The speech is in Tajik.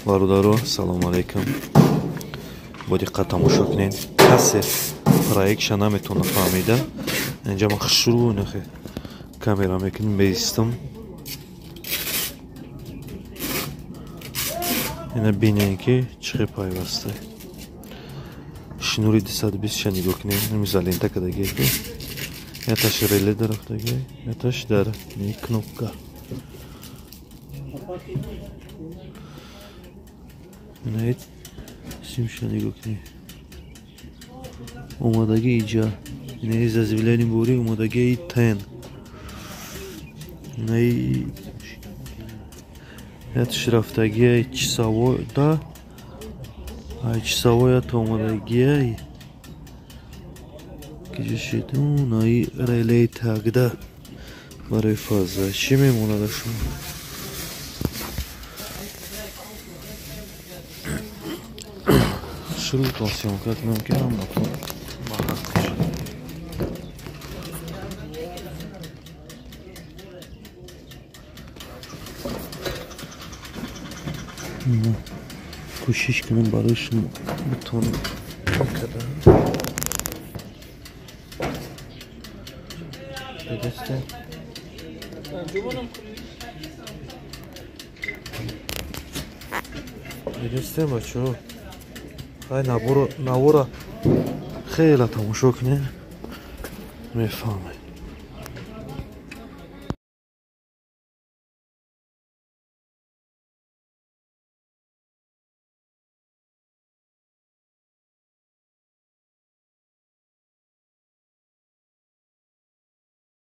Бародаро, салому алейкум. Бо диққат тамошо кунед. Касе проектша наметавона фаҳмида. Инҷа ман хушрӯ нахе камера мекунем, меистам. Ина бинем, ки чӣ хел пайваста. Шнури 220 ша нигоҳ кунем, изолента кардагие, ки яташ реле дарафтаги, яташ дар кнопка. Инаит симша нигоҳ кунед. Омадаги иҷа. Инаи зазивляни бори омадаги тен. Инаи яташ рафтагия часовой да, ай часовой ят омадагия киҷа. Наи релеи тагда барои фаза чӣ мемонада шумо? Шурӯъ съёмка кунам, ки ҳаматон ба ҳақ. Кӯшиш кунам, барои шумо битонам кардан. Дидастем, дидастем, бачаҳо. Ай навора хеле тамошо кунед, мефаҳмед.